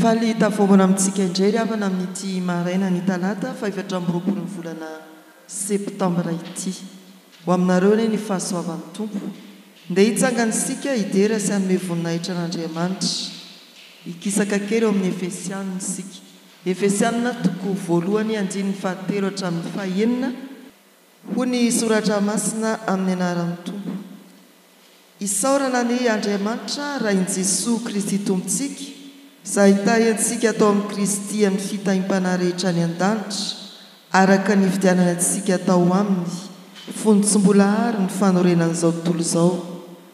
Faly tafahaona amintsika indray ry havana amin'ity maraina ny talata faha 24 ny volana septambra ity. Ho aminareo anie ny fahasoavan'ny Tompo. Ndeha hitsangana isika hidera sy hanome voninahitra an'Andriamanitra. Hikisaka kely eo amin'ny Efesianina isika. Efesianina toko voalohany andininy fahatelo hatramin'ny fahenina. Hoy ny Soratra Masina amin'ny anaran'ny Tompo. Isaorana anie Andriamanitra Rain'i Jesoa Kristy Tompontsika, izay nitahy antsika tao amin'i Kristy amin'ny fitahiam-panahy rehetra any an-danitra, araka ny nividianany antsika tao Aminy, fony tsy mbola àry ny fanorenan'izao tontolo izao,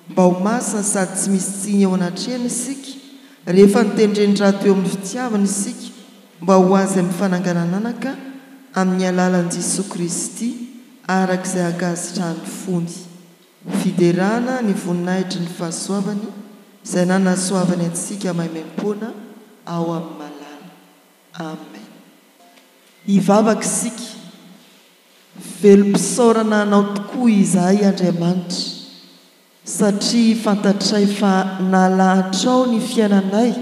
mba ho masina sady tsy misy tsiny eo anatrehany isika, rehefa notendreny rahateo amin'ny fitiavany isika, mba ho Azy amin'ny fananganan'anaka amin'ny alalan'i Jesoa Kristy, araka izay ankasitrahan'ny fony. Ho fiderana ny voninahitry ny fahasoavany izay nanasoavany antsika maimaimpoana ao amin'ny malala. Amen. Hivavaka isika. Velom-pisaorana Anao tokoa izahay Andriamanitra, satria fantatray fa nalahatrao ny fiainanay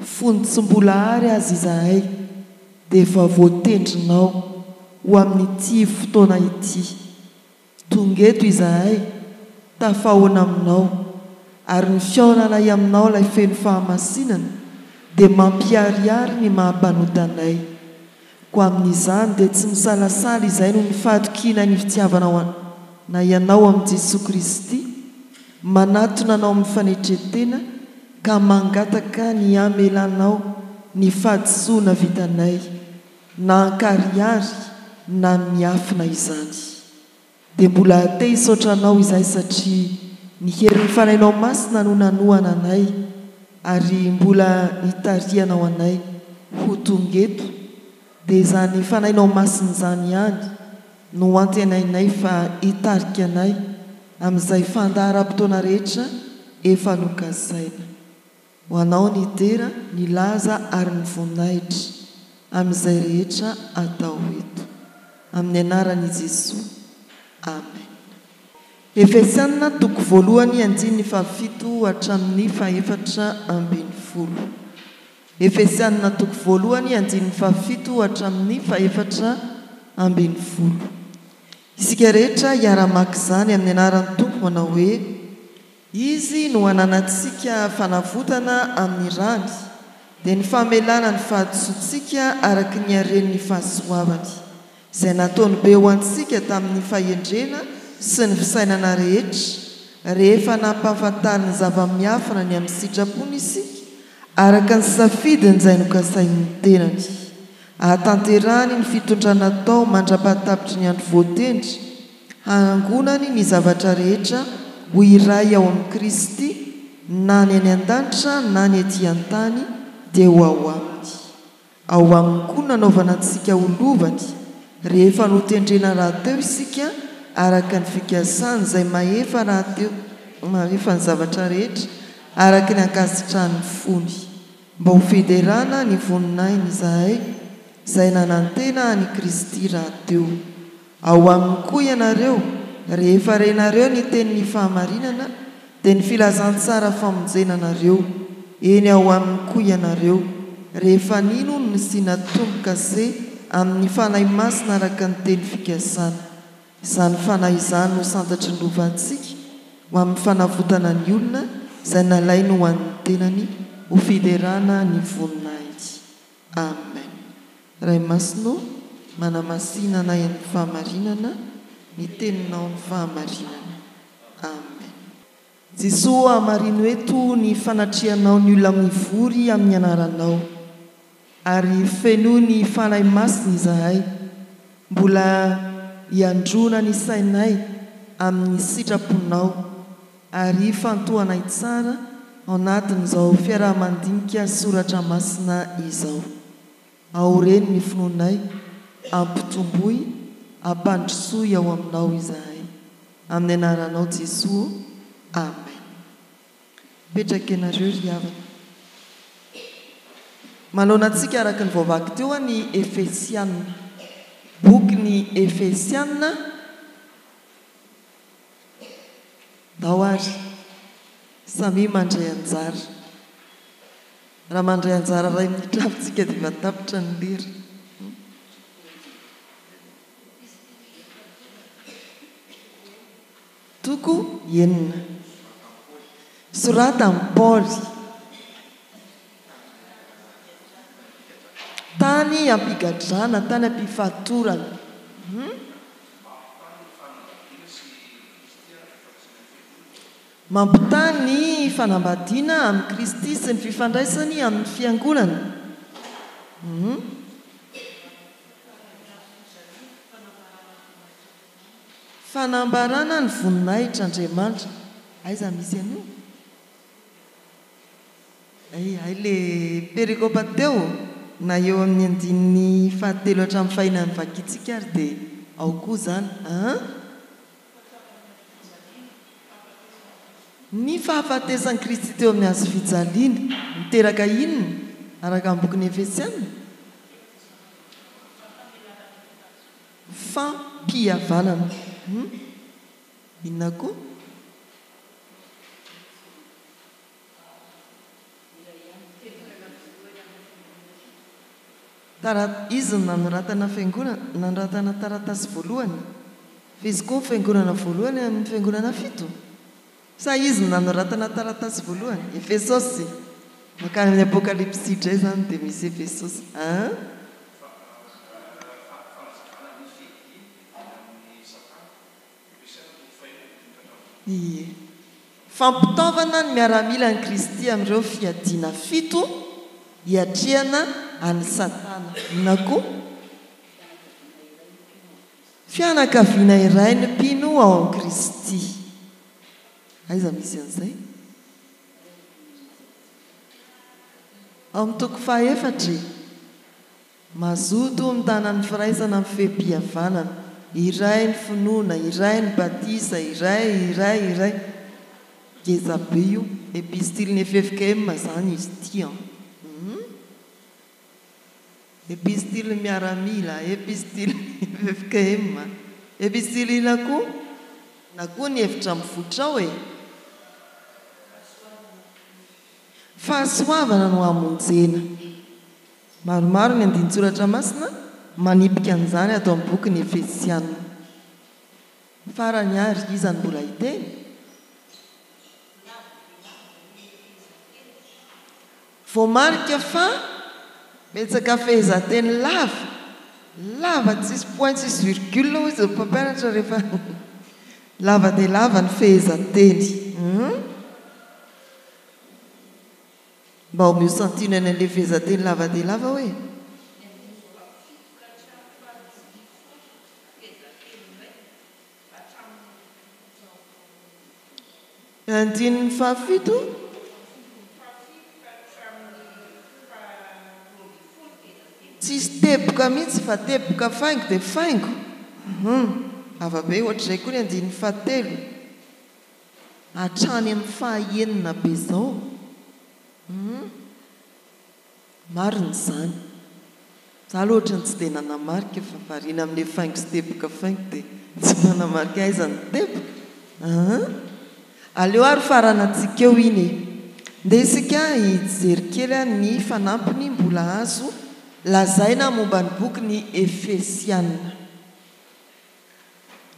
fony tsy mbola ary aza izahay dia efa voatendrinao ho amin'ity fotoana ity. Tonga eto izahay, tafahoana aminao, ary ny fihaonanay aminao ilay feno fahamasinana dia mampiharihary ny maha-mpanota anay. Koa amin'izany dia tsy misalasala izahay noho ny fahatokiana ny fitiavanao anay Anao amin'i Jesoa Kristy, manatona Anao amin'ny fanetren-tena ka mangataka ny hamelanao ny fahadisoana vitanay. na ankarihary na miafina izany. Dia mbola te hisaotra Anao izahay satria ny herin'ny Fanahinao Masina no nanohana anay ary mbola nitarihanao anay ho tonga eto, dia izany Fanahinao Masina izany ihany no antenainay fa hitarika anay amin'izay fandaharam-potoana rehetra efa nokasaina. Ho Anao ny dera, ny laza ary ny voninahitra amin'izay rehetra atao eto. Amin'ny anaran'i Jesoa. Amen. Efesiana toko voalohany andininy fahafito hatramin'ny fahefatra ambinifolo. Efesiana toko voalohany andininy fahafito hatramin'ny fahefatra ambinifolo. Isika rehetra hiara-maka izany amin'ny anaran'ny Tompo manao hoe. Izy no ananantsika fanavotana amin'ny rany, dia ny famelana ny fahadisoantsika araka ny haren'ny fahasoavany, izay nataony be ho antsika tamin'ny fahendrena sy ny fisainana rehetra, rehefa nampahafantariny zava-miafina ny amin'ny sitrapony isika, araka ny safidiny izay nokasain'ny tenany. Hahatanterahany ny fitondrana atao mandra-pahatapitry ny andro voatendry, Hanangonany ny zavatra rehetra ho iray ao amin'i Kristy, na ny any an-danitra na ny ety an-tany, dia ho ao Aminy. Ao Aminy koa no nanaovana antsika ho lovany, rehefa notendrena rahateo isika araka ny fikasany izay mahefa rahateo, mahefa ny zavatra rehetra, araka ny ankasitrahan'ny fony. Mba ho fiderana ny voninahiny izahay, izay nanantena an'i Kristy rahateo. Ao aminy koa ianareo, rehefa renareo ny tenin'ny fahamarinana, dia ny filazantsara famonjena anareo, eny ao aminy koa ianareo, rehefa nino no nisiana tombo-kase amin'ny Fanahy Masina araka ny teny fikasana. Izany Fanahy izany no santatry ny lovantsika ho amin'ny fanavotana ny olona izay nalainy ho an'ny tenany ho fiderana ny voninahiny. Amen. Ray Masina ô, manamasina anay amin'ny fahamarinana, ny Teninao ny fahamarinana. Amen. Jesoa ô hamarino eto ny fanatrehanao ny olona mivory amin'ny anaranao ary fenoy ny Fanahy Masina izahay mbola hiandrona ny sainay amin'ny sitraponao ary hifantohanay tsara ao anatin'izao fiaraha-mandinika soratra masina izao. Aoreno ny finoanay, ampitomboy, ampandrosoy ao aminao izahay. Amin'ny anaranao Jesoa ô. Amen. Mipetraka ianareo ry havana. Manoloana antsika araka ny voavaky teo ny Efesiana. Bokin'ny Efesiana. Ndao ary, samia mandray anjara. Raha mandray anjara iray minitra avy tsika dia efa tapitra ny lera. Toko enina. Soratan'i Paoly. Tany am-pigadrana, tany am-pifatorana. Mampitaha ny fanambadiana amin'i Kristy sy ny fifandraisany amin'ny Fiangonana. Fanambarana ny voninahitr'Andriamanitra. Aiza misy an'io? Hay, hay le perikopa teo, na eo amin'ny andininy fahatelo hatramin'ny fahina novakintsika ary dia ao koa izany an! Ny fahafatesan'i Kristy teo amin'ny hazo fijaliana, niteraka inona, araka ny bokin'ny Efesiana? Fampihavanana. Inona koa? Tara, izy no nanoratana fiangonana, nanoratana taratasy voalohany. Fa izy koa ny fiangonana voalohany amin'ny fiangonana fito? Sa izy no nanoratana taratasy voalohany? Efesosy. Mankany amin'ny Apokalypsy indray izany dia misy Efesosy. An? Ie. Fampitaovana ny miaramilan'i Kristy amin'ireo fiadiana fito hiatrehana an'i Satana. Inona koa? Fianakaviana iray ny mpino ao amin'i Kristy. Aiza misy an'izay? Ao amin'ny toko fahaefatra e. Mazoto mitana ny firaisana amin'ny fehi-pihavanana. Iray ny finoana, iray ny batisa, iray, iray, iray. Ngeza be io. Epistilin'ny ffkm izany izy ity an. Hum. Epistilin'ny miaramila, epistilin'ny ffkm. Epistily inona koa? Na koa ny hevitra mivoitra ao e. Fahasoavana no hamonjena. Maromaro ny andinin-tsoratra masina manipika an'izany ato amin'ny bokin'ny Efesiana. Farany àry, iza no mbola hiteny? Voamarika fa betsaka fehezanteny lava, lava tsisy point tsisy virgule hoy izao mpampianatra rehefa lava dia lava ny fehezanteny. Mba omeo santionany an'ilay fehezanteny lava dia lava hoe. Andininy fahafito. Tsisy teboka mihitsy fa teboka faingo dia faingo. Hum, lava be ohatr'izay koa ny andininy fahatelo. Hatrany amin'ny faha enina be zao hum marina izany za aloha ohatran'ny tsy dia nanamarika fa variana amin'ilay faingo sy teboka faingo dia tsy manamarika aiza ny teboka aa aleo ary faranantsika eo iny e ndeha isika hijery kely ny fanampiny mbola azo lazaina momba ny boky ny Efesiana.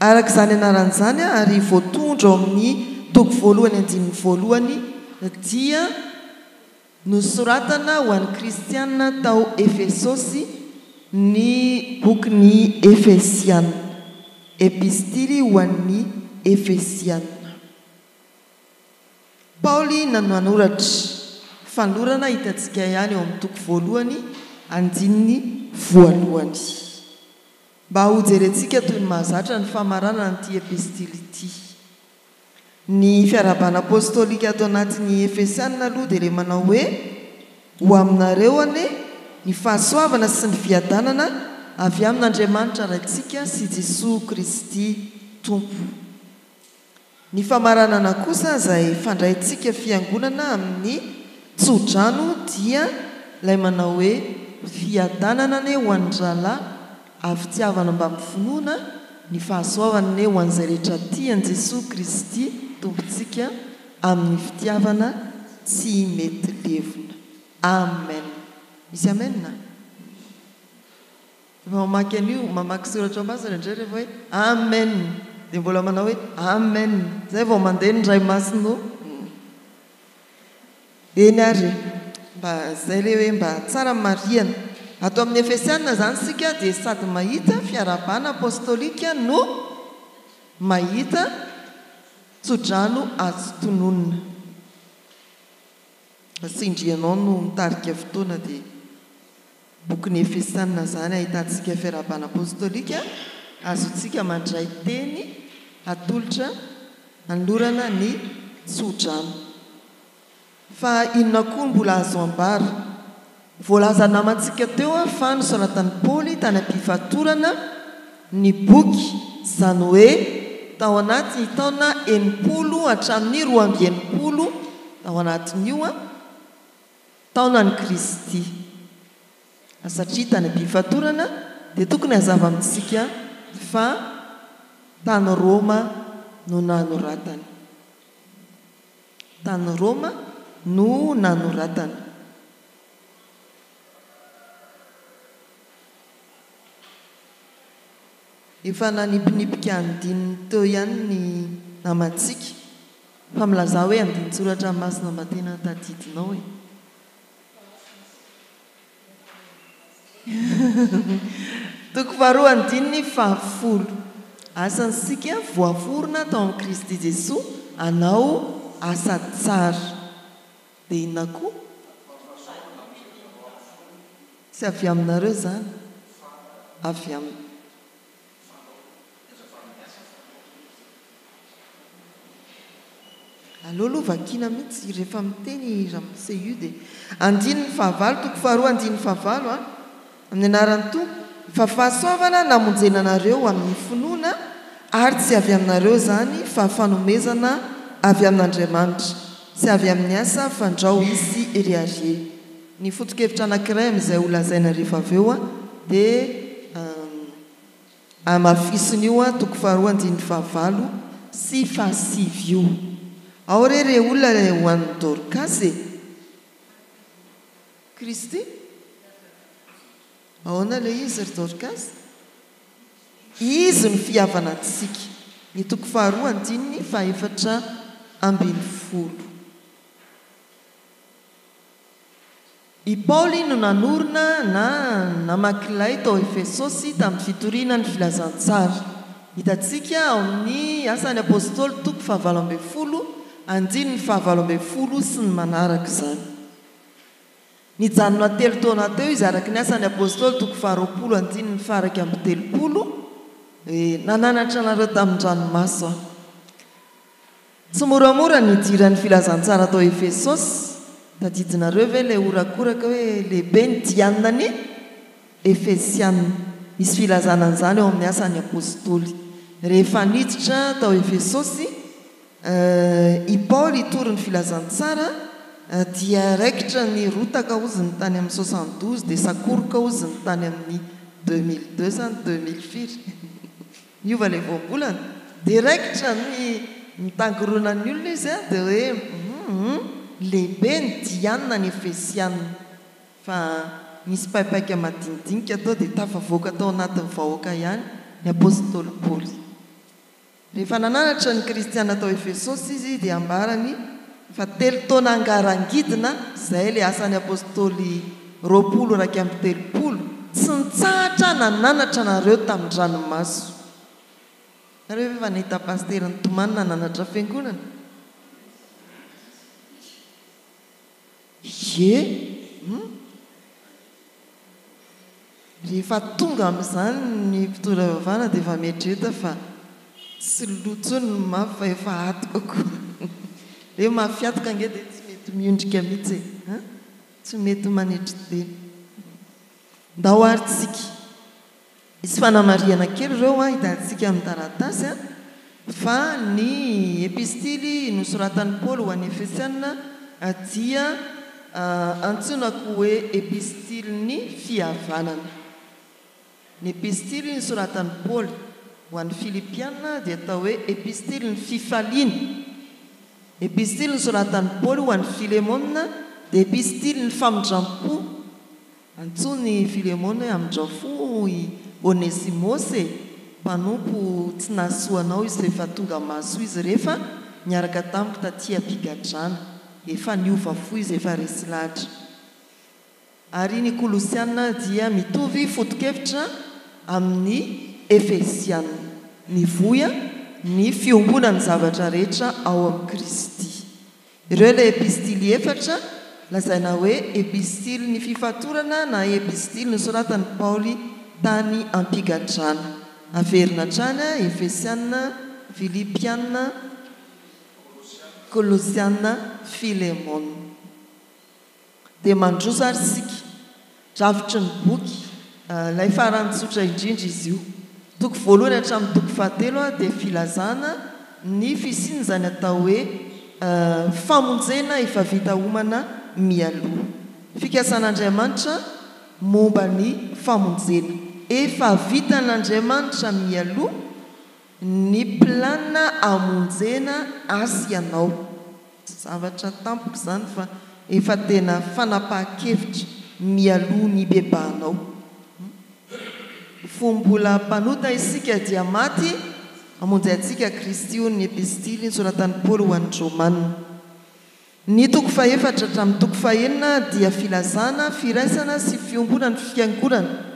Araka izany anarana izany ary voatondro ao amin'ny toko voalohany andininy voalohany dia nosoratana ho an'ny kristiana tao Efesosy ny bokin'ny Efesiana, Epistily ho an'ny Efesiana. Paoly no nanoratra, fanolorana hitantsika ihany ao amin'ny toko voalohany andininy voalohany. Mba hojerentsika toy ny mahazatra ny famaranana an'ity epistily ity. Ny fiarahabana apostolika ato anatin'ny Efesiana aloha dia ilay manao hoe, Ho aminareo anie ny fahasoavana sy ny fiadanana avy amin'Andriamanitra Raintsika sy Jesoa Kristy Tompo. Ny famaranana kosa izay fandraintsika fiangonana amin'ny tso-drano dia ilay manao hoe fiadanana anie ho an'ny rahalahy avy fitiavana mbamin'ny finoana, ny fahasoavana anie ho an'izay rehetra tia an'i Jesoa Kristy Tompontsika amin'ny fitiavana tsy mety levona. Amen. Misy amen? Rehefa mamaky an'io, mamaky soratra masina indray rehefa hoe Amen dia mbola manao hoe Amen, izay vao mandeha ny Ray Masina o. Eny ary e, mba izay ilay hoe mba tsara ny marihana. Ato amin'ny Efesiana izany isika dia sady mahita fiarahabana apostolika no mahita tsodrano azo tononina. Tsindrianao no mitarika fotoana dia. Bokin'ny Efesiana izany ahitantsika fiarahabana apostolika azontsika mandray teny atolotra hanolorana ny tsodrano. Fa inona koa no mbola azo ambara? Voalaza namantsika teo fa nosoratan'i Paoly tany am-pifatorana ny boky, izany hoe tao anatin'ny taona 60 hatramin'ny 62 tao anatin'io, Taonan'i Kristy. Satria tany am-pifatorana dia tokony hazava amintsika fa tany Roma no nanoratany. Tany Roma no nanoratany. Efa nanipinipika andininy teo ihany ny namantsika. Fa milazà hoe andinin-tsoratra masina mba tena tadidinao e. Toko faharoa andininy fahafolo. Asantsika voaforona tao amin'i Kristy Jesoa hanao asa tsara. Dia inona koa? Tsy avy aminareo izany, avy amin'ny. Aleo aloha vakiana mihitsy rehefa miteny i ramose io dia andininy fahavalo toko faharoa andininy fahavalo a! Amin'ny anaran'ny Tompo fa fahasoavana namonjena anareo amin'ny finoana ary tsy avy aminareo izany fa fanomezana avy amin'Andriamanitra, tsy avy amin'ny asa fandrao hisy riarie. Ny foto-kevitra anankiray amin'izay ho lazaina rehefa avy eo dia hamafisin'io toko faharoa andininy fahavalo sy fahasivy io. Ao re re olona ilay ho an'i Dorkasy e! Kristy? Ahoana ilay izy ry Dorkasy? Izy no fihavanantsika. Ny toko faharoa andininy fahefatra ambinifolo. I Paoly no nanorina na namaky lay tao Efesosy tamin'ny fitoriana ny filazantsara. Hitantsika ao amin'ny Asan'ny Apostoly toko fahavalo ambinifolo, andininy fahavalo ambinifolo sy ny manaraka izany. Nijanona telo taona teo izy araka ny Asan'ny Apostoly toko faharoapolo andininy faha-iraika amby telopolo, hoe, Nananatra anareo tamin-dranomaso aho. Tsy moramora ny nidiran'ny filazantsara tao Efesosy. Tadidinareo ve ilay horakoraka hoe lehibe ny Dianan'ny Efesiana? Misy filazana an'izany ao amin'ny Asan'ny Apostoly. Rehefa niditra tao Efesosy i Paoly hitory ny filazantsara, dia raikitra ny rotaka hozy ny tany amin'ny 72, dia sakoroka hozy ny tany amin'ny 2002 sa ny 2000 firy. Niova ilay voambolana. Dia raikitra ny mitangoronan'ny olona izy an, dia hoe hum lehibe ny Diana ny Efesiana. Fa nisy paipaika madinidinika tao dia tafavoaka tao anatin'ny vahoaka ihany ny apostoly Paoly. Rehefa nananatra ny kristiana tao Efesosy izy dia ambarany fa telo taona angarangidina, izay ilay asan'ny apostoly 20 31, tsy nitsahatra nananatra anareo tamin-dranomaso. Nareo ve efa nahita pasitera nitomany nananatra fiangonana? Ie! Hum! Rehefa tonga amin'izany ny mpitondra fivavahana dia efa mieritrereta fa tsy loha intsony ny mafy fa efa hatoka koa. Ilay hoe mafy hatoka ange dia tsy mety miondrika mihitsy e! An! Tsy mety manetry tena. Ndao ary tsika. Misy fanamarihana kely ireo hitantsika amin'ny taratasy fa ny epistily nosoratan'i Paoly ho an'ny Efesiana dia antsoina koa hoe epistilin'ny fihavanana. Ny epistily nosoratan'i Paoly ho an'ny Filipiana dia atao hoe epistilin'ny fifaliana. Epistily nosoratan'i Paoly ho an'i Filemona dia epistilin'ny famindram-po. Antsoiny i Filemona hoe amindrao fo i Onesimosy e! Mpanompo tsy nahasoa anao izy fa efa tonga mahasoa izy rehefa niaraka tamiko taty am-pigadrana. Efa niova fo izy, efa resy lahatra. Ary ny Kolosiana dia mitovy foto-kevitra amin'ny Efesiana. Mivoy ny fiombonan'ny zavatra rehetra ao amin'i Kristy. Ireo ilay epistily efatra lazaina hoe epistilin'ny fifatorana na epistily nosoratan'i Paoly tany am-pigadrana. Averina hatrany, Efesiana, Filipiana, Kolosiana, Filemona. Dia mandroso ary isika. Drafitry ny boky, ilay farany tsotra indrindra izy io. Toko voalohany hatramin'ny toko fahatelo dia filazana ny fisian'izany atao hoe famonjena efa vita omana mialoha. Fikasan'Andriamanitra momba ny famonjena. Efa vitan'Andriamanitra mialoha ny planina hamonjena ahy sy ianao. Tsy zavatra tampoka izany fa efa tena fanapahan-kevitra mialoha ny hibebahanao. Fony mbola mpanota isika dia maty hamonjy antsika Kristy hoy ny epistily nosoratan'i Paoly ho an'ny Romana. Ny toko fahefatra hatramin'ny toko fahenina dia filazana firaisana sy fiombonan'ny fiangonana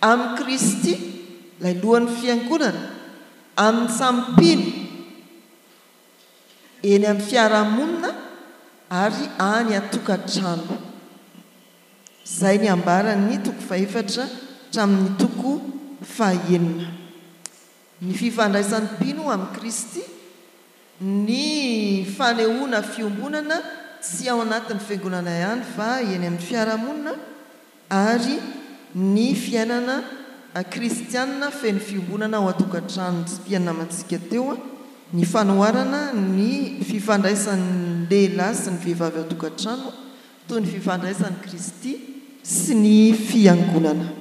amin'i Kristy, ilay lohan'ny fiangonana, amin'ny samy mpino. eny amin'ny fiarahamonina ary any an-tokantrano. Izay ny ambaran'ny toko fahefatra hatramin'ny toko fahenina. Ny fifandraisan'ny mpino amin'i Kristy, ny fanehoana fiombonana tsy ao anatin'ny fiangonana ihany fa eny amin'ny fiarahamonina, ary ny fiainana kristianina feno fiombonana ao an-tokantrano tsipihana namantsika teo, ny fanoharana ny fifandraisan'ny lehilahy sy ny vehivavy ao an-tokantrano toy ny fifandraisan'i Kristy sy ny Fiangonana.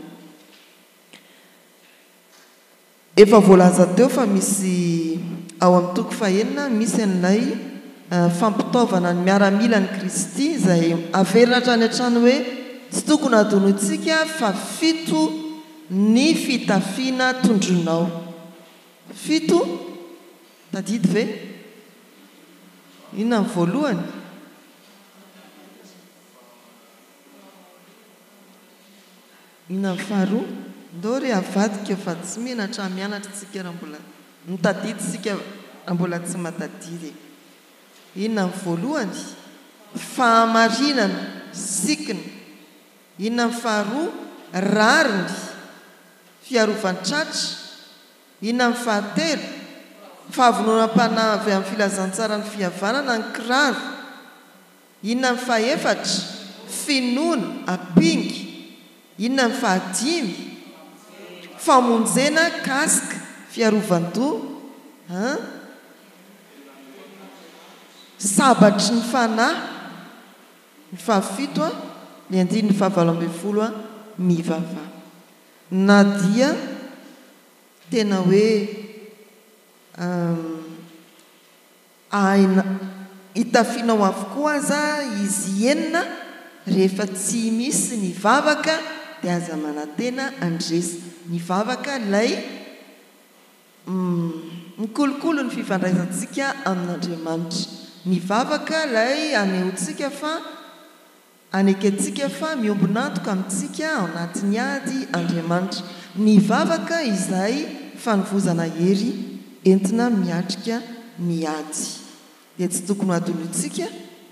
Efa voalaza teo fa misy ao amin'ny toko fahenina misy an'ilay fampitaovana ny miaramilan'i Kristy izay averina hatrany hatrany hoe tsy tokony hadinointsika fa fito ny fitafiana tondroinao. Fito? Tadidy ve? Inona ny voalohany? Inona ny faharoa? Ndao re avadika fa tsy menatra mianatra tsika raha mbola mitadidy isika raha mbola tsy matadidy e. Inona ny voalohany? Fahamarinana, sikina. Inona ny faharoa? Rariny, fiarovan-tratra. Inona ny fahatelo? Fahavononam-panahy avy amin'ny filazantsaran'ny fihavanana ny kiraro. Inona ny fahefatra? Finoana, ampinga. Inona ny fahadimy? Famonjena, casque, fiarovan-doha, an. Sabatry ny fanahy. Ny fahafito, ny andininy fahavalo ambin'ny folo, mivavaha. Na dia tena hoe Aina itafianao avokoa aza izy enina rehefa tsy misy ny vavaka dia aza manantena handresy. Ny vavaka ilay mikolokolo ny fifandraisantsika amin'Andriamanitra. Ny vavaka ilay anehoantsika fa Anekentsika fa miombon'antoka amintsika ao anatin'ny ady Andriamanitra. Ny vavaka izay fanovozana hery entina miatrika ny ady. Dia tsy tokony ho adinointsika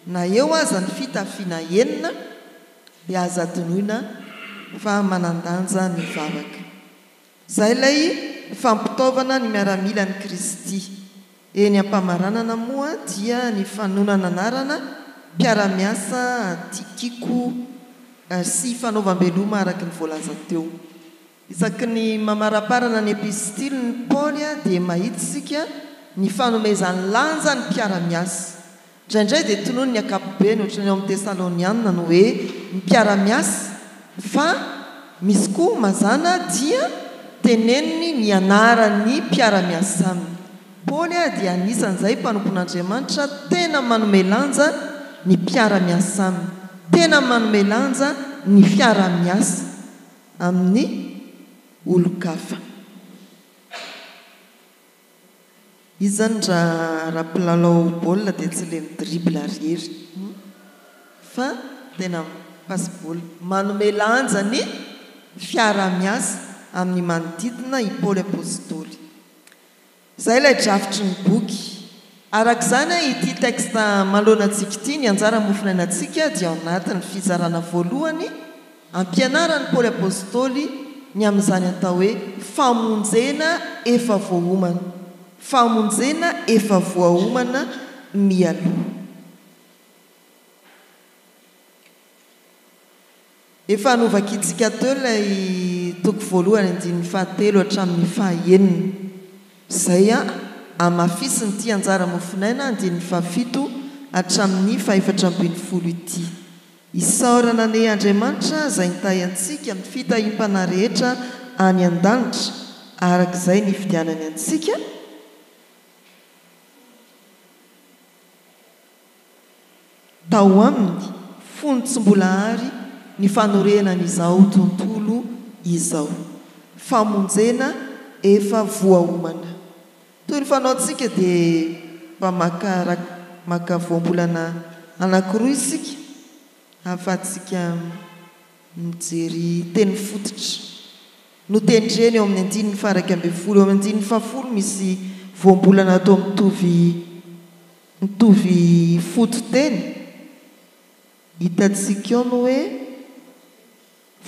na eo aza ny fitafiana enina dia aza adinoina fa manan-danja ny vavaka. Izay ilay fampitaovana ny miaramilan'i Kristy. Eny am-pamaranana moa dia ny fanonana anarana mpiara-miasa Tykiko sy fanaovam-beloma araka ny voalaza teo. Isaky ny mamaraparana ny epistilin'i Paoly dia mahita isika ny fanomezany lanja ny mpiara-miasa. Indraindray dia tonony ny ankapobeny, ohatran'ny ao amin'ny Tesaloniana ny hoe ny mpiara-miasa, fa misy koa mazàna dia teneniny ny anaran'ny mpiara-miasa aminy. Paoly dia anisan'izay mpanompon'Andriamanitra tena manome lanja ny mpiara-miasa aminy. Tena manome lanja ny fiaraha-miasa amin'ny olon-kafa. Izy izany raha raha mpilalao baolina dia tsy ilay mi-dribble arrière fa tena mi-passe baolina. Manome lanja ny fiaraha-miasa amin'ny manodidina i Paoly Apostoly. Izay ilay drafitry ny boky. Araka izany, ity texte manoloana antsika ity, ny anjara mofonainantsika dia ao anatin'ny fizarana voalohany ampianaran'i Paoly Apostoly ny amin'izany atao hoe famonjena efa voaomana, famonjena efa voaomana mialoha. Efa novakintsika teo ilay toko voalohany andininy fahatelo hatramin'ny fahaenina. Izay hamafisin'ity anjara mofonaina andininy fahafito hatramin'ny fahefatra ambinifolo ity. Isaorana anie Andriamanitra izay nitahy antsika amin'ny fitahiam-panahy rehetra any an-danitra araka izay nifidianany antsika, Tao aminy, fony tsy mbola ary ny fanorenana izao tontolo izao. Famonjena efa voaomana. Toy ny fanaontsika dia mba maka maka voambolana anankiroa isika ahafahantsika mijery teny fototra notendrena eo amin'ny andininy faha-11. Eo amin'ny andininy fahafolo misy voambolana atao mitovy Mitovy fototeny, hitantsika eo ny hoe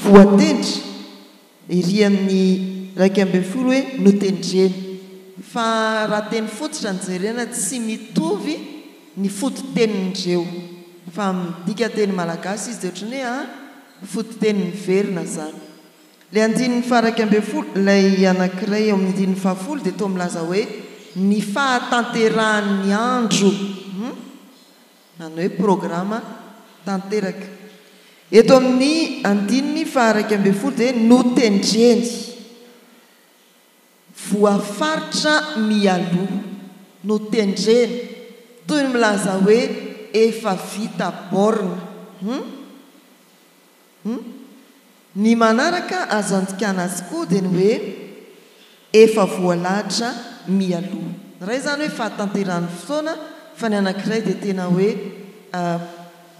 voatendry, ery amin'ny 11 hoe notendrena. Fa raha teny fototra no jerena tsy mitovy ny fototenin'ireo. Fa amin'ny dikanteny malagasy izy dia ohatran'ny hoe a fototeny miverina izany. Ilay andininy faha-11, ilay anankiray eo amin'ny andininy fahafolo dia toa milaza hoe ny fahatanterahan'ny andro, hum, izany hoe programa tanteraka. Eto amin'ny andininy faha-11 dia notendreny, voafaritra mialoha, notendreny, toy ny milaza hoe efa vita borne, hum. Hum. Ny manaraka azo andikana azy koa dia ny hoe efa voalahatra mialoha. Ny iray izany hoe fahatanterahan'ny fotoana fa ny anankiray dia tena hoe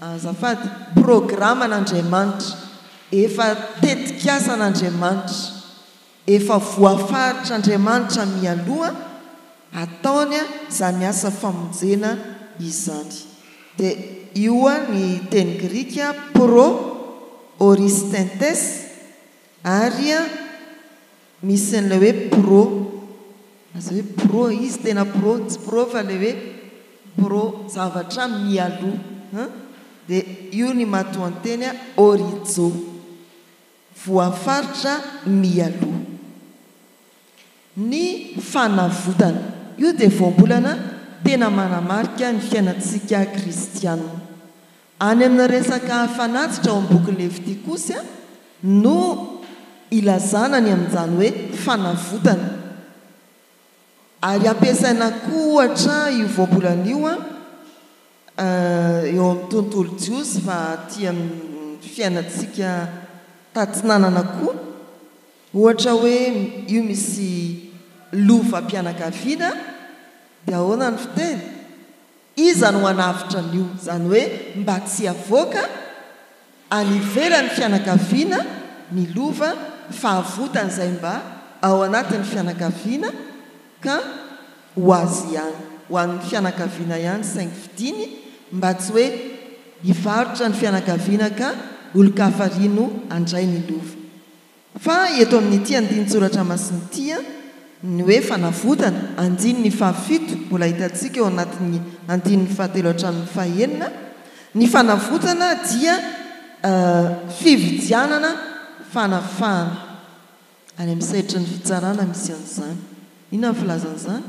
azafady, programan'Andriamanitra, efa tetikasan'Andriamanitra. Efa voafaritr'Andriamanitra mialoha hataony izany asa famonjena izany. Dia io ny teny grika pro oristentes ary misy an'ilay hoe pro, aza hoe pro, izy tena pro, tsy pro fa ilay hoe pro zavatra mialoha. Dia io ny matoanteny orizo. voafaritra mialoha. Ny fanavotana. Io dia voambolana tena manamarika ny fiainantsika kristiana. Any amin'ny resaka fanatitra ao amin'ny bokin'ny Levitikosy no ilazana ny amin'izany hoe fanavotana. Ary ampiasaina koa ohatra io voambolana io eo amin'ny tontolo jiosy fa aty amin'ny fiainantsika tatsinanana koa. Ohatra hoe io misy lovam-pianakaviana dia ahoana ny fiteny? Iza no hanavotra an'io? Izany hoe mba tsy havoaka any ivelan'ny fianakaviana ny lova fa avotany izay mba ao anatin'ny fianakaviana ka ho azy ihany, ho an'ny fianakaviana ihany saingy fidiny mba tsy hoe hivarotra ny fianakaviana ka olon-kafa àry no handray ny lova. Fa eto amin'ity andinin-tsoratra masina ity, ny hoe fanavotana, andininy fahafito, mbola hitantsika eo anatin'ny andininy fahatelo hatramin'ny fahenina, ny fanavotana dia fividianana fanafahana. Any amin'ny sehatry ny fitsarana misy an'izany. Inona ny filazana izany?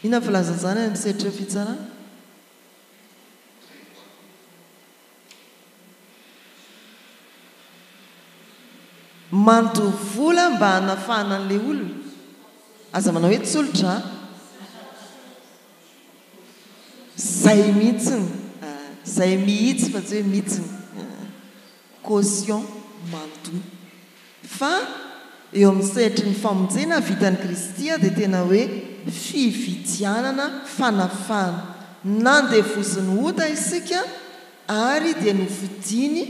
Inona ny filazana izany any amin'ny sehatry ny fitsarana? Mandoa vola mba hanafahana an'ilay olona? Aza manao hoe tsolotra a! Izay mihitsiny, izay mihitsy fa tsy hoe mihitsiny. Caution mandoa. Fa eo amin'ny sehatry ny famonjena vitan'i Kristy dia tena hoe fividianana fanafahana. Nandevozin'ny ota isika ary dia novidiany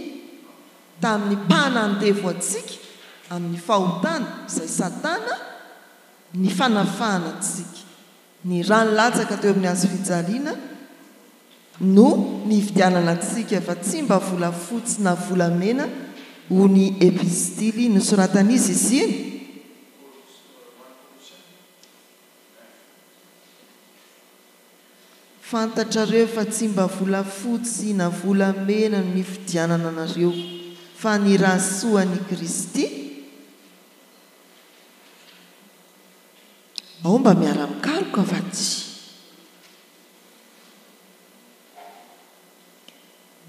tamin'ny mpanandevo antsika amin'ny fahotana, izay Satana, ny fanafahana antsika. Ny rà nilatsaka teo amin'ny hazo fijaliana no nividianana antsika fa tsy mba volafotsy na volamena ho ny epistily nosoratan'iza izy iny? Fantatrareo fa tsy mba volafotsy na volamena no nividianana anareo fa ny rà soan'i Kristy. Ao mba miara-mikaroka fa tsy.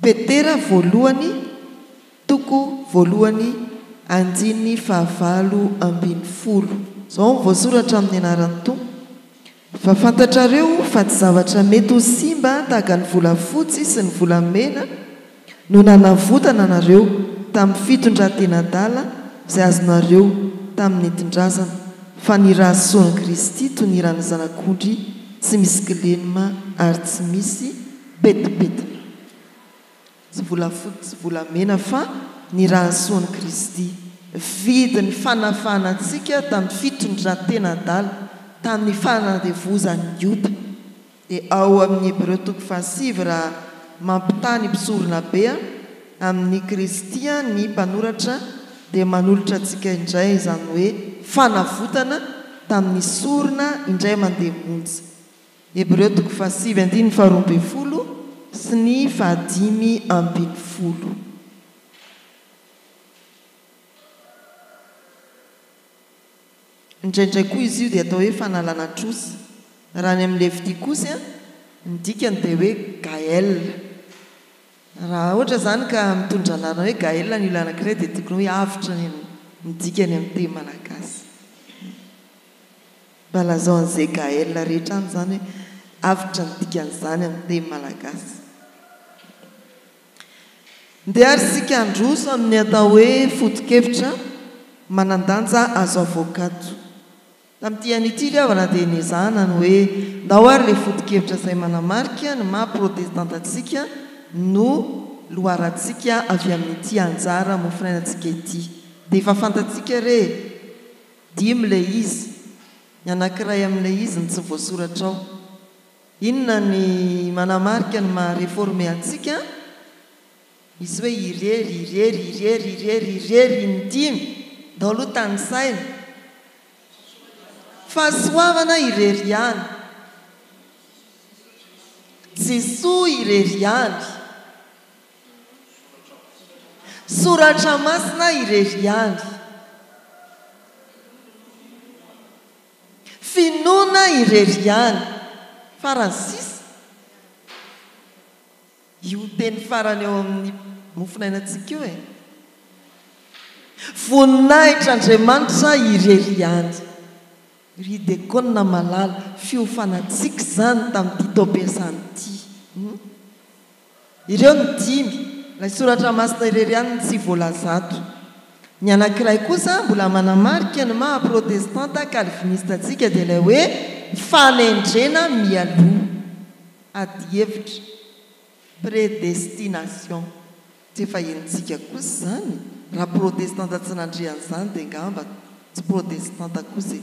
Petera voalohany toko voalohany andininy fahavalo ambin'ny folo. Izao no voasoratra amin'ny anaran'ny Tompo, Fa fantatrareo fa tsy zavatra mety ho simba tahaka ny volafotsy sy ny volamena no nanavotana anareo tamin'ny fitondran-tena adala izay azonareo tamin'ny nentin-drazana, fa ny ra soan'i Kristy toy ny ran'ny zanak'ondry tsy misy kilema ary tsy misy pentipentina. Tsy volafotsy tsy volamena fa ny ra soan'i Kristy. Vidin'ny fanafahana antsika tamin'ny fitondran-tena adala, tamin'ny fanandevozan'ny ota. Dia ao amin'ny Hebreo toko fahasivy raha mampitaha ny mpisoronabe amin'i Kristy ny mpanoratra dia manolotra antsika indray izany hoe fanavotana tamin'ny sorona indray mandeha monja. Hebreo toko fahasivy andininy faharoa ambin'ny folo sy ny fahadimy ambin'ny folo. Indraindray koa izy io dia atao hoe fanalana trosa. Raha any amin'ny Levitikosy, ny dikany dia hoe Gael. Raha ohatra izany ka mitondra anarana hoe Gael ny olona anankiray dia tokony hoe avotra ny ny dikany amin'ny teny malagasy. Mba lazao an'izay Gael rehetra any izany hoe avotra ny dikan'izany amin'ny teny malagasy. Ndeha ary isika handroso amin'ny atao hoe foto-kevitra manan-danja azo avoaka ato. Tamin'ity anio ity ry havana dia nezahana ny hoe ndao ary ilay foto-kevitra izay manamarika ny maha protestanta antsika no loharantsika avy amin'ity anjara mofonainantsika ity. Dia efa fantatsika re e! Dimy ilay izy. Ny anankiray amin'ilay izy no tsy voasoratra ao. Inona ny manamarika ny maha reforme antsika? Misy hoe irery, irery, irery, irery, irery, ny dimy. Ndao aloha tanisaina. Fahasoavana irery ihany. Jesoa irery ihany. Soratra masina irery ihany. Finoana irery ihany. Farany sisa, io teny farany eo amin'ny mofonainantsika io e. Voninahitr'Andriamanitra irery ihany. Ry Dekona malala, fiofanantsika izany tamin'ity taom-piasana ity. Ireo no dimy, ilay soratra masina irery ihany no tsy voalaza ato. Ny anankiray kosa mbola manamarika ny maha protestanta kalvinista antsika dia ilay hoe fanendrena mialoha. Adihevitra. Prédestination. Tsy efa henontsika kosa izany? Raha protestanta tsy nandre an'izany dia angamba tsy protestanta kosa e.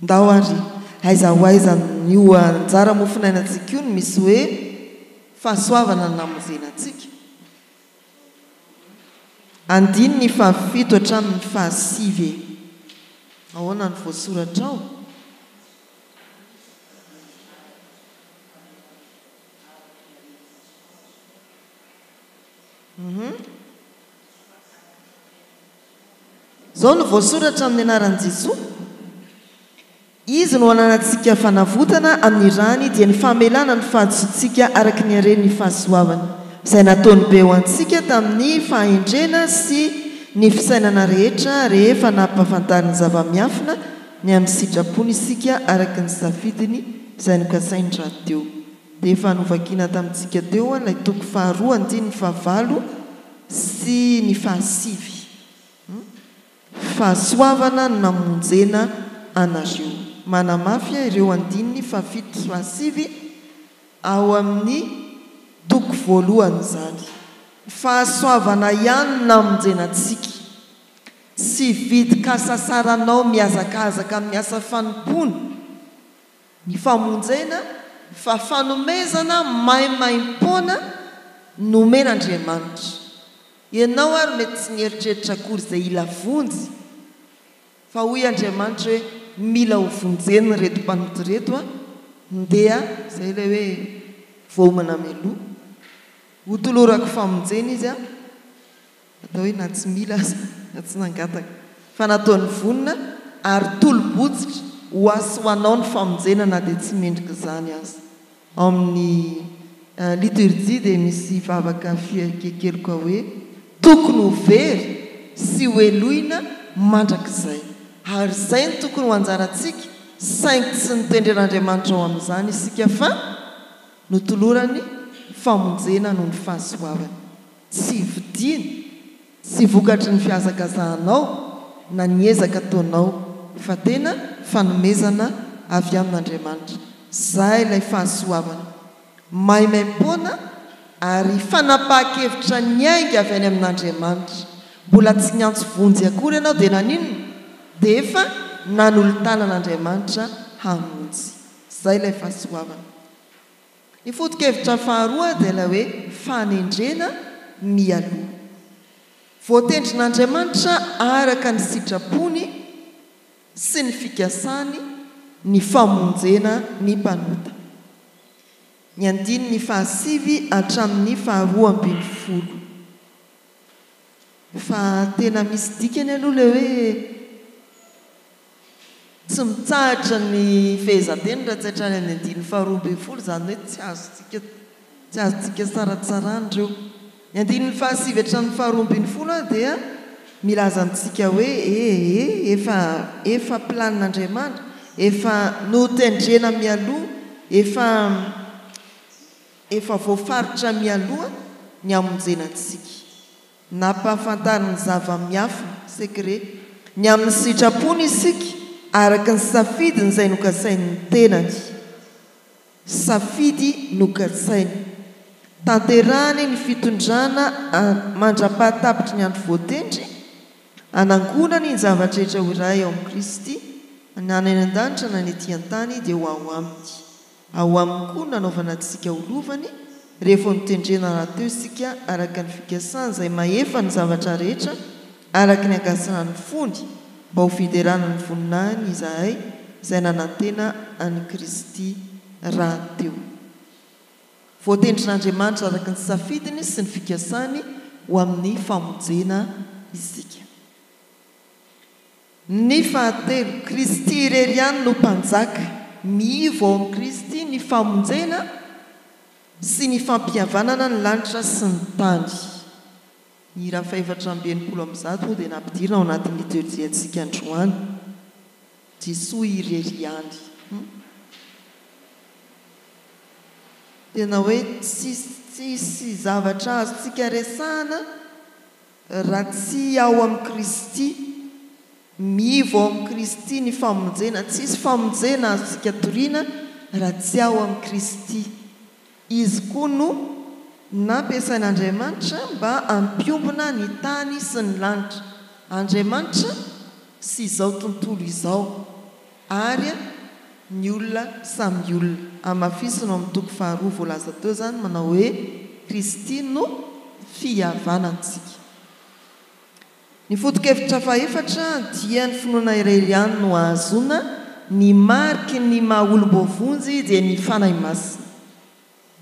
Ndao ary, aiza ho aiza amin'io anjara mofonainantsika io no misy hoe fahasoavana no namonjena antsika? Andininy fahafito hatramin'ny fahasivy e. Ahoana no voasoratra ao? Hum. Izao no voasoratra amin'ny anaran'i Jesoa, Izy no ananantsika fanavotana amin'ny rany dia ny famelana ny fahadisoantsika araka ny haren'ny fahasoavany, izay nataony be ho antsika tamin'ny fahendrena sy ny fisainana rehetra rehefa nampahafantariny zava-miafina ny amin'ny sitrapony isika araka ny safidiny izay nokasainy rahateo. Dia efa novakiana tamintsika teo ilay toko faharoa andininy fahavalo sy ny fahasivy. Fahasoavana no namonjena anareo. Manamafy ireo andininy fahafito sy fahasivy ao amin'ny toko voalohany izany. Fahasoavana ihany no namonjena antsika. Tsy vidin-kasasaranao mihazakazaka amin'ny asa fanompoana ny famonjena fa fanomezana maimaimpoana nomen'Andriamanitra. Ianao ary mety tsy nieritreritra akory izay hila vonjy fa hoy Andriamanitra hoe mila ho vonjena ireto mpanota ireto an, ndeha, izay ilay hoe voaomana mialoha, hotolorako famonjena izy an, Atao hoe na tsy mila aza, na tsy nangataka. Fa nataony vonona ary tolo-botsitra ho ahy sy ho anao ny famonjena na dia tsy mendrika izany aza. Ao amin'ny liturjia dia misy vavaka fiaikekeloka hoe, Tokony ho very sy ho helohina mandrakizay. Ary izay no tokony ho anjarantsika, saingy tsy notendren'Andriamanitra ho amin'izany isika fa notolorany famonjena noho ny fahasoavany. Tsy vidiana, tsy vokatry ny fihazakazahanao na ny ezaka ataonao fa tena fanomezana avy amin'Andriamanitra. Zay ilay fahasoavana. Maimaimpoana ary fanapahan-kevitra niainga avy any amin'Andriamanitra. Mbola tsy niantso vonjy akory ianao dia naninona? Dia efa nanolo-tanana Andriamanitra hamonjy. Zay ilay fahasoavana. Ny foto-kevitra faharoa dia ilay hoe fanendrena mialoha. Voatendrin'Andriamanitra araka ny sitrapony sy ny fikasany ny famonjena ny mpanota. Ny andininy fahasivy hatramin'ny faharoa ambinifolo. Fa tena misy dikany aloha ilay hoe Tsy mitsahatra ny fehezanteny raha tsy hatrany amin'ny andininy faharoa ambinifolo, izany hoe tsy azontsika tsy azontsika saratsarahana ireo. Ny andininy fahasivy hatramin'ny faharoa ambinifolo dia milaza amintsika hoe ee efa efa planin'Andriamanitra, efa notendrena mialoha, efa efa voafaritra mialoha ny hamonjena antsika. Nampahafantariny zava-miafina, secret, ny amin'ny sitrapony isika araka ny safidiny izay nokasain'ny tenany. Safidy nokasainy. Tanterahany ny fitondrana mandra-pahatapitry ny andro voatendry, hanangonany ny zava-drehetra ho iray ao amin'i Kristy, na any an-danitra na ny ety an-tany dia ho ao Aminy. Ao aminy koa no nanaovana antsika ho lovany, rehefa notendrena rahateo isika araka ny fikasany izay mahefa ny zavatra rehetra araka ny ankasitrahan'ny fony, mba ho fiderana ny voninahiny izahay izay nanantena an'i Kristy rahateo. Voatendrin'Andriamanitra araka ny safidiny sy ny fikasany ho amin'ny famonjena isika. Ny fahatelo, Kristy irery ihany no Mpanjaka. Miivo ao amin'i Kristy ny famonjena sy ny fampihavanana ny lanitra sy ny tany. Ny hira faha-164 moa dia nampidirina ao anatin'ny liturjiantsika androany. Jesoa irery ihany. Tena hoe tsisy tsisy zavatra azontsika resahana Raha tsy ao amin'i Kristy, miivo ao amin'i Kristy ny famonjena, tsisy famonjena azontsika toriana raha tsy ao amin'i Kristy. Izy koa no nampiasain'Andriamanitra mba hampiombona ny tany sy ny lanitra. Andriamanitra sy izao tontolo izao ary ny olona samy olona. Hamafisina ao amin'ny toko faharoa voalaza teo izany manao hoe Kristy no fihavanantsika. Ny foto-kevitra fahefatra dia ny finoana irery ihany no ahazoana ny mariky ny maha olom-boavonjy dia ny Fanahy Masina.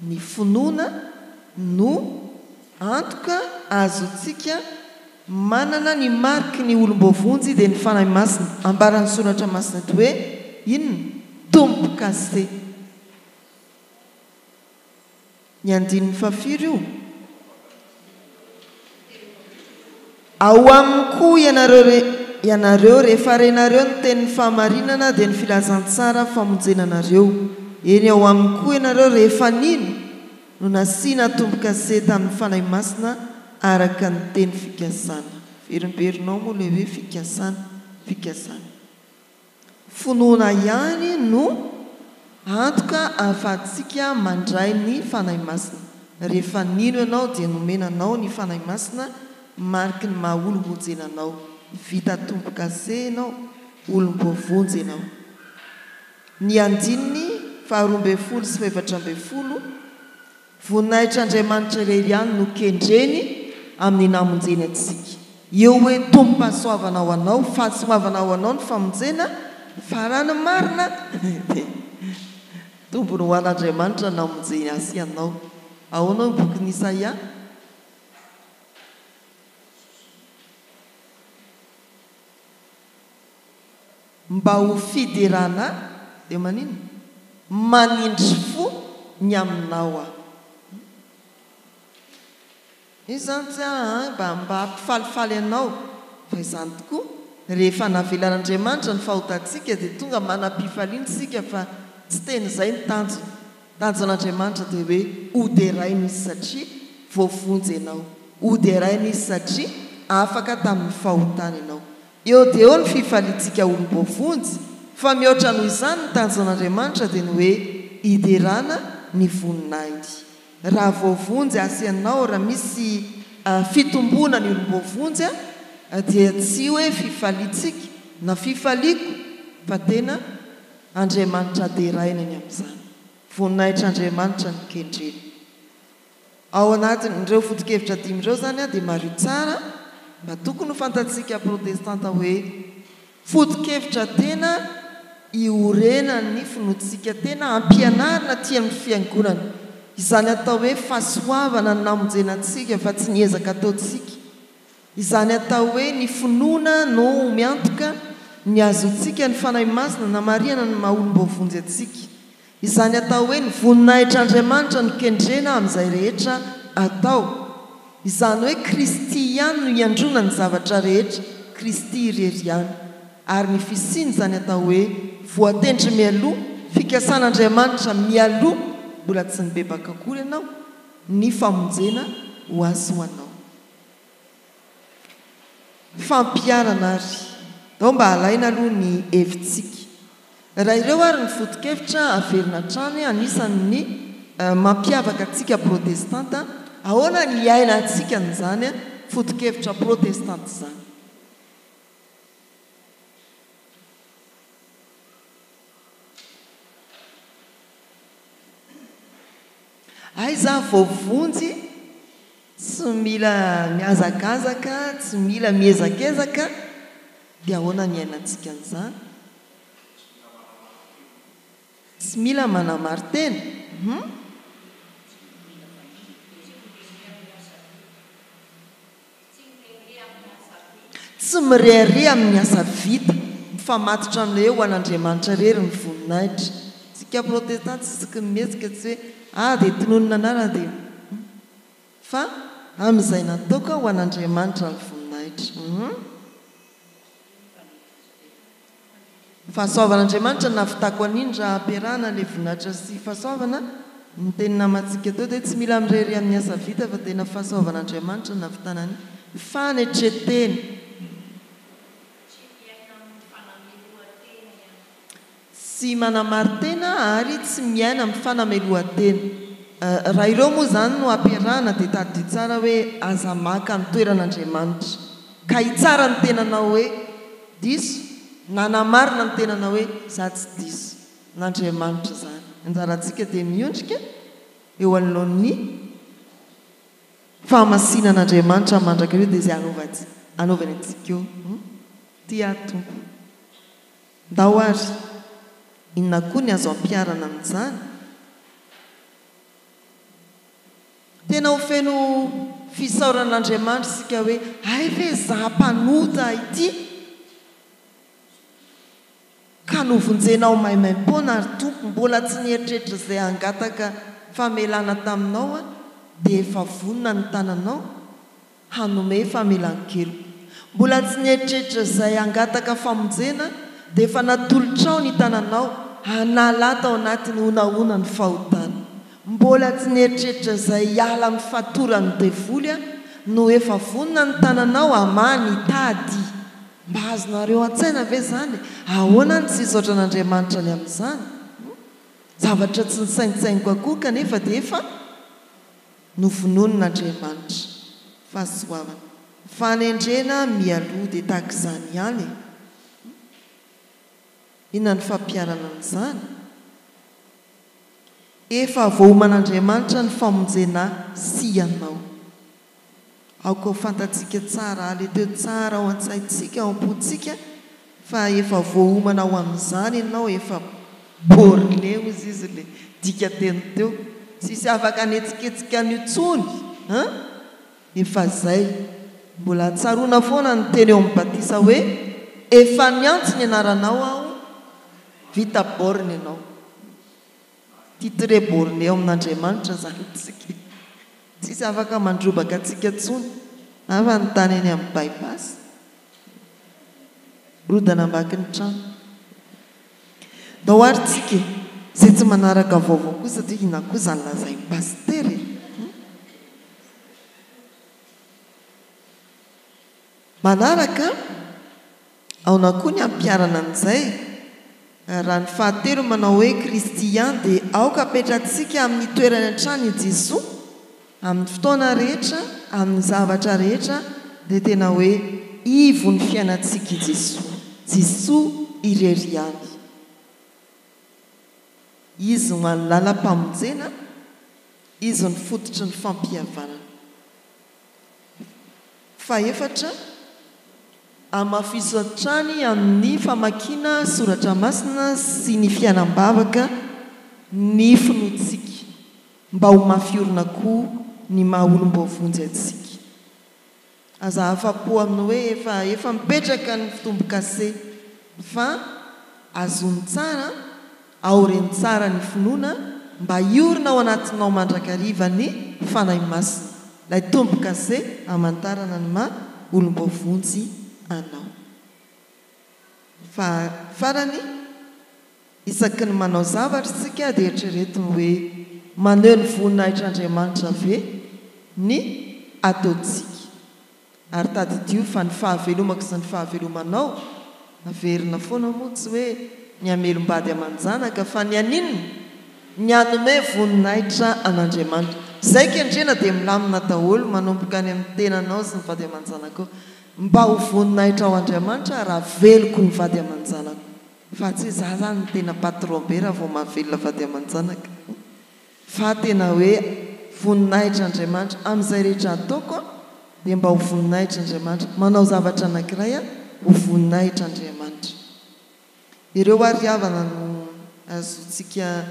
Ny finoana no antoka ahazoantsika manana ny mariky ny olom-boavonjy dia ny Fanahy Masina. Ambaran'ny Soratra Masina eto hoe inona? Tombo-kase. Ny andininy fahafiry io? Ao aminy koa ianareo ianareo rehefa renareo ny tenin'ny fahamarinana dia ny filazantsara famonjena anareo. Eny, ao aminy koa ianareo rehefa nino, no nasiana tombo-kase tamin'ny Fanahy Masina araka ny teny fikasana. Averimberinao moa ilay hoe fikasana, fikasana. Finoana ihany no antoka ahafahantsika mandray ny Fanahy Masina. Rehefa nino ianao dia nomena anao ny Fanahy Masina mariky ny maha olom-bonjena anao. Vita tombo-kase ianao, olom-boavonjy ianao. Ny andininy faharoa ambin'ny folo sy faha-efatra ambin'ny folo. Voninahitr'Andriamanitra irery ihany no kendreny amin'ny namonjeny antsika. Eo hoe tombom-pahasoavana ho anao, fahasoavana ho anao ny famonjena, fa raha ny marina dia tombony ho an'Andriamanitra namonjeny ahy sy ianao. Ahoana hoy ny bokin'i Isaia? Mba ho fiderana ahy dia maninona? Manindry fo ny aminao aho. Io izany tsy ahy mba mba hampifalifaly anao fa izany tokoa rehefa navelan'Andriamanitra ny fahotantsika dia tonga manam-pifaliana isika fa tsy tena izay ny tanjona. Tanjon'Andriamanitra dia hoe hoderaina Izy satria voavonjy ianao, hoderaina Izy satria afaka tamin'ny fahotana ianao. Eo dia eo ny fifaliantsika olom-boavonjy, fa mihoatra noho izany ny tanjon'Andriamanitra dia ny hoe hiderana ny voninahiny. Raha voavonjy aho sy ianao, raha misy fitomboana ny olom-boavonjy dia tsy hoe fifaliantsika na fifaliako fa tena Andriamanitra deraina ny amin'izany. Voninahitr'Andriamanitra no kendrena. Ao anatin'ireo foto-kevitra dimy ireo izany dia mariho tsara mba tokony ho fantatsika protestanta hoe foto-kevitra tena iorenan'ny finoantsika tena ampianarina aty amin'ny fiangonana. Izany atao hoe fahasoavana ny namonjena antsika fa tsy ny ezaka ataontsika. Izany atao hoe ny finoana no miantoka ny hahazoantsika ny Fanahy Masina namarihana ny maha olom-boavonjy antsika. Izany atao hoe ny voninahitr'Andriamanitra no kendrena amin'izay rehetra atao. Izany hoe Kristy ihany no iandrona ny zavatra rehetra, Kristy irery ihany. Ary ny fisian'izany atao hoe voatendry mialoha, fikasan'Andriamanitra mialoha, mbola tsy nibebaka akory ianao, ny famonjena ho azy sy ho anao. Fampiharana ary. Ndao mba alaina aloha ny hevitsika. Raha ireo ary ny foto-kevitra averina hatrany anisan'ny mampiavaka antsika protestanta, ahoana ny hiainantsika an'izany foto-kevitra protestanta izany? Aiza aho voavonjy? Tsy mila mihazakazaka, tsy mila miezakezaka, dia ahoana ny iainantsika an'izany? Tsy mila manamari-tena. Hum? Tsy mirehareha amin'ny asa vita, mifamatotra amin'ilay hoe ho an'Andriamanitra irery ny voninahitra. Isika protestanta tsy tokony mihetsika tsy hoe ah dia tononina anarana dia hum. Fa amin'izay nataoko ho an'Andriamanitra ny voninahitra. Hum. Fahasoavan'Andriamanitra no nahavitako an'iny raha ampiarahana ilay voninahitra sy fahasoavana, ny teny namantsika teo dia tsy mila mirehareha amin'ny asa vita fa tena fahasoavan'Andriamanitra no nahavitana ny fanetretena. Tsy miaina amin'ny fanamelohan-tena ihany koa. Tsy manamari-tena ary tsy miaina amin'ny fanamelohan-tena. Raha ireo moa izany no ampiarahana dia tadidio tsara hoe aza maka ny toeran'Andriamanitra ka hitsara ny tenanao hoe diso na hanamarina ny tenanao hoe za tsy diso. N'Andriamanitra izany. Anjarantsika dia miondrika eo anoloan'ny fahamasinan'Andriamanitra mandrakariva dia izay hanaovany antsika eo. Tia ahy Tompo. Ndao ary, inona koa ny azo ampiharana amin'izany? Tena ho feno fisaorana an'Andriamanitra isika hoe, hay ve izaho mpanota ity ka novonjenao maimaimpoana ary Tompo, mbola tsy nieritreritra izay hangataka famelana taminao aho dia efa vonona ny tananao? hanome famelan-keloka. Mbola tsy nieritreritra izay hangataka famonjena dia efa natolotrao ny tananao hanala tao anatin'ny honahona ny fahotana. Mbola tsy nieritreritra izay hiala amin'ny fatoran'ny devoly aho no efa vonona ny tananao hamaha ny tady. Mba azonareo an-tsaina ve izany? Ahoana no tsy hisaotra an'Andriamanitra ny amin'izany? Zavatra tsy nisaintsainiko akory kanefa dia efa novononin'Andriamanitra. Fahasoavana. Fanendrena mialoha dia tahaka izany ihany e. Inona ny fampiharana an'izany? Efa voaoman'Andriamanitra ny famonjena ahy sy ianao. Aoka ho fantatsika tsara, aleteo tsara ao an-tsaintsika, ao am-pontsika fa efa voaomana ho amin'izany ianao, efa borné hozy izy ilay dikanteny teo, tsisy afaka hanetsiketsika an'io intsony an! Efa zay. Mbola tsaroana foana ny teny eo amin'ny batisa hoe efa niantso ny anaranao aho, vita borne ianao. Titre borné ao amin'Andriamanitra zany tsika. Tsisy afaka mandrobaka antsika intsony. Hafa ny tany eny amin'ny by-pass. Rodana ambaky ny trano. Ndao ary tsika e! Izay tsy manaraka vaovao kosa dia inona koa izany lazain'i Pasitera e? Manaraka, aona koa ny hampiharana an'izay? Raha ny fahatelo manao hoe Kristy ihany dia aoka apetratsika amin'ny toerany hatrany i Jesoa amin'ny fotoana rehetra, amin'ny zavatra rehetra dia tena hoe ivon'ny fiainantsika i Jesoa. Jesoa irery ihany. Izy no hany lalam-pamonjena, Izy no fototry ny fampihavanana. Fahefatra, Hamafiso hatrany amin'ny famakiana soratra masina sy ny fiainam-bavaka ny finoantsika, mba ho mafy orina koa ny maha olom-boavonjy antsika. Aza afa-po amin'ny hoe efa efa mipetraka ny fitombo-kase fa azony tsara Aoreno tsara ny finoana mba hiorina ao anatinao mandrakariva ny Fanahy Masina, ilay tombo-kase hamantarana ny maha olom-boavonjy anao. Fa farany, isaky ny manao zavatra isika dia eritrereto ny hoe maneho ny voninahitr'Andriamanitra ve ny ataontsika. Ary tadidio fa ny fahavelomako sy ny fahavelomanao, averina foana moa tsy hoe ny hamelom-bady aman-janaka fa ny haninona? Ny hanome voninahitra an'Andriamanitra. Izay kendrena dia milamina daholo manomboka any amin'ny tenanao sy ny vady aman-janakao. Mba ho voninahitra ho Andriamanitra raha veloko ny vady aman-janako. Fa tsy hoe za zany no tena patron be raha vao mahavelona vady aman-janaka. Fa tena hoe voninahitr' Andriamanitra amin'izay rehetra ataoko aho dia mba ho voninahitr' Andriamanitra, manao zavatra anankiray aho ho voninahitr' Andriamanitra. Ireo ary havana no azontsika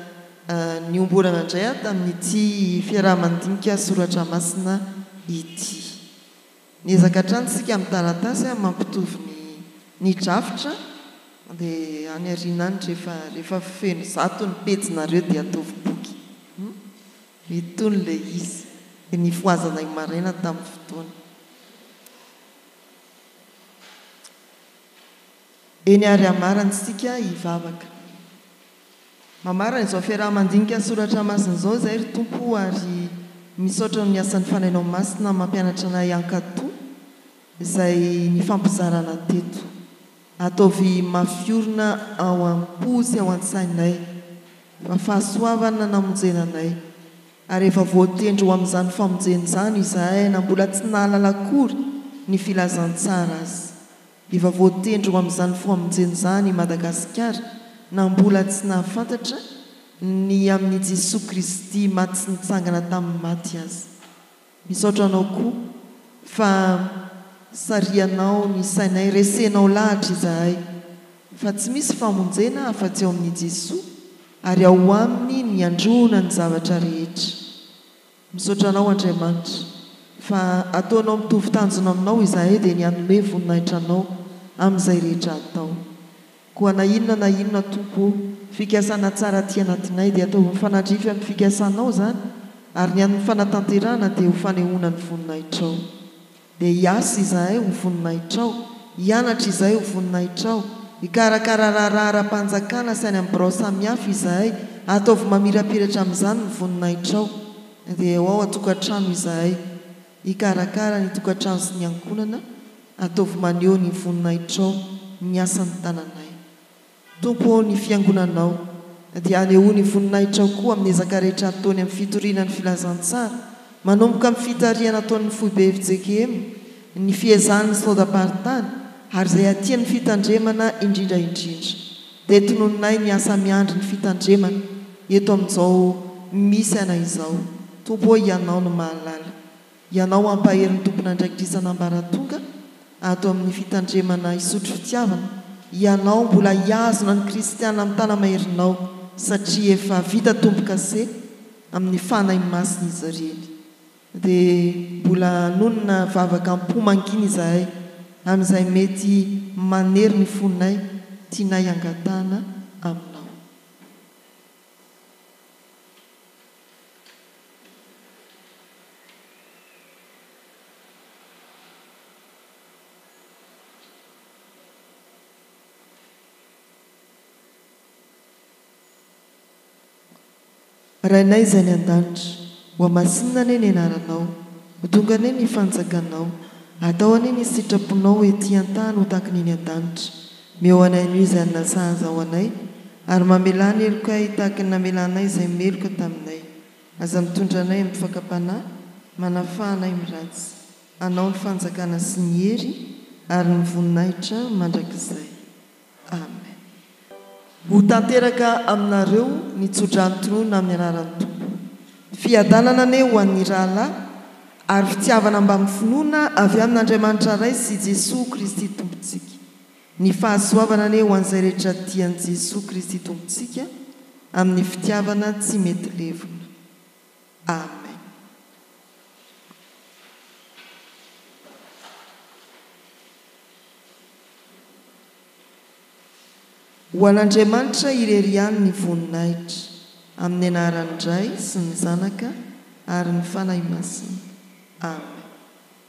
niomborana indray aho tamin'ity fiaraha-mandinika soratra masina ity. Miezaka hatrany isika amin'ny taratasy mampitovy ny ny drafitra dia any aoriana any rehefa rehefa feno zato ny pejinareo dia ataovy boky hum itony ilay izy dia nifohazanay maraina tamin'ny fotoana. Eny ary hamarana isika hivavaka. Mamarana izao fiaraha-mandinika ny soratra masina izao izahay ry Tompo o ary misaotra noho ny asan'ny Fanahinao Masina mampianatra anay hankatò izay nifampizarana teto. Ataovy mafy orina ao am-po sy ao an-tsainay fa fahasoavana namonjena anay ary efa voatendry ho amin'izany famonjena izany izahay na mbola tsy nahalala akory ny filazantsara aza. Efa voatendry ho amin'izany famonjena izany i Madagasikara na mbola tsy nahafantatra ny amin'i Jesoa Kristy maty sy nitsangana tamin'ny maty aza. Misaotra anao koa fa sarihanao ny sainay, resenao lahatra izahay fa tsy misy famonjena afa-tsy ao amin'i Jesoa ary ao Aminy ny androana ny zavatra rehetra. Misaotra anao Andriamanitra fa ataonao mitovy tanjona aminao izahay dia ny hanome voninahitra anao amin'izay rehetra atao. Koa na inona na inona Tompo o, fikasana tsara aty anatinay dia ataovy mifanandrify amin'ny fikasanao izany ary ny amin'ny fanatanterahana dia ho fanehoana ny voninahitrao. Dia hiasa izahay ho voninahitrao, hianatra izahay ho voninahitrao, Hikarakara raharaha ara-panjakana sy any amin'ny birao samihafa izahay, ataovy mamirapiratra amin'izany ny voninahitrao. Dia ho ao an-tokantrano izahay, hikarakara ny tokantrano sy ny ankohonana, ataovy maneho ny voninahitrao ny asan'ny tananay. Tompo ô, ny Fiangonanao, dia anehoy ny voninahitrao koa amin'ny ezaka rehetra ataony amin'ny fitoriana ny filazantsara, manomboka amin'ny fitarihana ataon'ny Foibe fjkm, ny fiezahan'ny Synodamparitany, ary izay aty amin'ny Fitandremana indrindra indrindra. Dia tononinay ny asa miandry ny Fitandremana eto amin'izao misy anay izao. Tompo ô, Ianao no mahalala. Ianao hampahery ny tompon'andraikitra isan'ambaratonga ato amin'ny fitandremana hisotro fitiavana, Ianao mbola hihazona ny kristiana amin'ny tana-maherinao satria efa vita tombo-kase amin'ny Fanahy Masina izy ireny. Dia mbola hanonona vavaka am-po mangina izahay amin'izay mety manery ny fonay tianay hangatahana Aminao. Rainay izay any an-danitra, Hohamasinina anie ny anaranao, Ho tonga anie ny fanjakanao, Atao anie ny sitraponao ety an-tany ho tahaka ny eny an-danitra. Meo anay anio izay hanina sahaza ho anay, ary mamelà ny helokay tahaka ny namelanay izay meloka taminay. Aza mitondra anay amin'ny fakam-panahy, manafaha anay amin'ny ratsy. Anao ny fanjakana sy ny hery ary ny voninahitra mandrakizay. Amen. Ho tanteraka aminareo ny tsodrano tononina amin'ny anaran'ny Tompo. Fiadanana anie ho an'ny rahalahy ary fitiavana mbamin'ny finoana avy amin'Andriamanitra Ray sy Jesoa Kristy Tompontsika. Ny fahasoavana anie ho an'izay rehetra tia an'i Jesoa Kristy Tompontsika amin'ny fitiavana tsy mety levona. Amen. Ho an'Andriamanitra irery ihany ny voninahitra, amin'ny anaran'ny Ray sy ny Zanaka ary ny Fanahy Masina. Amen.